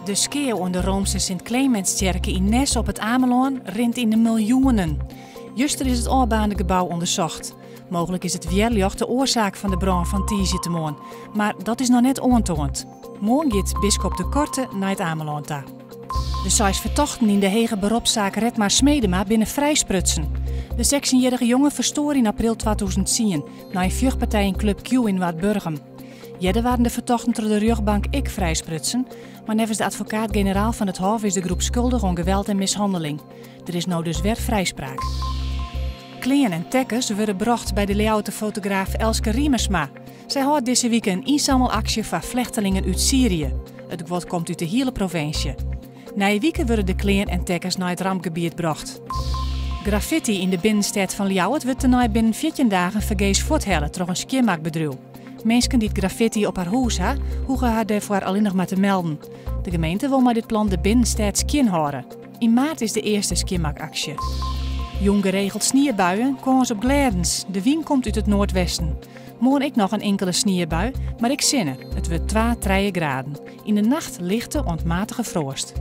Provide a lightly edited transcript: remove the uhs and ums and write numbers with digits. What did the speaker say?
De skea oan de Roomse Sint Clemenstsjerke yn Nes op It Amelân rint yn de miljoenen. Juster is it ôfbaarnde gebou ûndersocht. Mooglik is it wjerljocht de oarsaak fan de brân fan tiisdeitemoarn, mar dat is noch net oantoand. Moarn giet biskop De Korte nei It Amelân ta. De seis fertochten yn de hege beropssaak Redmar Smedema binne frijsprutsen. De sechstjinjierrige jonge ferstoar yn april 2010 nei in fjochtpartij yn Club Q yn Noardburgum. Earder waarden de fertochten troch de rjochtbank ek frijsprutsen, mar neffens de advokaat-generaal fan it Hôf is de groep skuldich oan geweld en mishanneling. Der is no dus wer frijspraak. Klean en tekkens wurde brocht by de Ljouwerter fotograaf Elske Riemersma. Sy hâldt dizze wike in ynsammelaksje foar flechtelingen út Syrië. It guod komt út de hiele provinsje. Nije wike wurde de klean en tekkens nei it rampgebiet brocht. Graffiti yn de binnenstêd fan Ljouwert wurdt tenei binnen 14 dagen fergees fuorthelle troch in skjinmakbedriuw. Minsken dy't graffiti op har hûs ha, hoege har dêrfoar allinnich mar te melden. De gemeente wol mei dit plan de binnenstêd skjin hâlde. Yn maart is de earste skjinmakaksje. Jûn geregeld sniebuien, kâns op glêdens. De wyn komt út it noardwesten. Moarn ek noch in inkele sniebui, mar ek sinne. It wurdt twa, trije graden. Yn de nacht lichte oant matige froast.